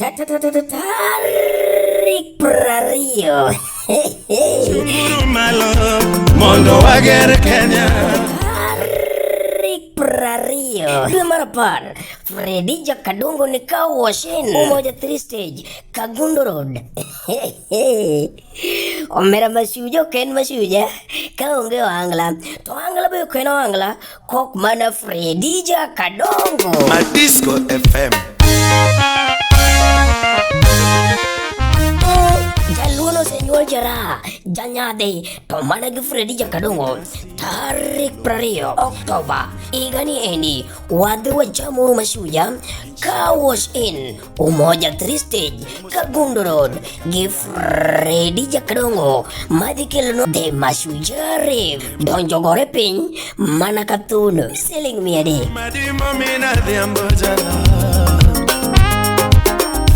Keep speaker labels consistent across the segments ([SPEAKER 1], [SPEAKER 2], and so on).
[SPEAKER 1] Tarik 20.
[SPEAKER 2] Chunguru malo mondo wager Kenya.
[SPEAKER 1] Tarik 20 dwe mar 10, Fredi Jakadongo ni kawo Washin Umoja 3 stage Kagundo Road. Omera Masuja ok en Masuja ka onge ohangla, to ohangla be ok en ohangla kok mana Fredi Jakadongo.
[SPEAKER 2] Madisco FM.
[SPEAKER 1] Jaluo nosenyuol jaraha janyadhi to mana gi Fredi Jakadongo tarik 20 Oktoba higani endi wadhi wachamuru Masuja Car Wash In Umoja 3 Stage Kagundo Road gi Fredi Jakadongo madhi kelonwa The Mashujaa Rave donjo gore piny mana ka thuno siling 300.
[SPEAKER 2] Madimo mina dhiambo jala.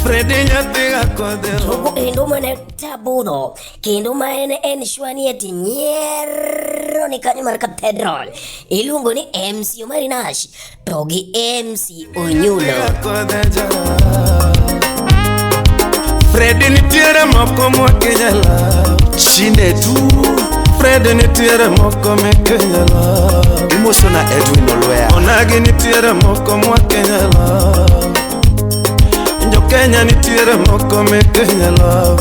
[SPEAKER 2] Fredi nyathi gakodhero.
[SPEAKER 1] Jogo endo mane tabudho kendo ma en shwani ati nyiero ni kanyo mar Cathedral iluongo ni MC Omari Nash to gi MC Onyulo.
[SPEAKER 2] Fredi nitiere moko mwakinyala
[SPEAKER 3] Chinedu
[SPEAKER 2] Fredi nitiere moko mikinyala
[SPEAKER 3] Imosona Edwin Olweya.
[SPEAKER 2] Onagi nitiere moko mwakinyala Jo Kenya nitiere moko mikinyala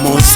[SPEAKER 3] Mos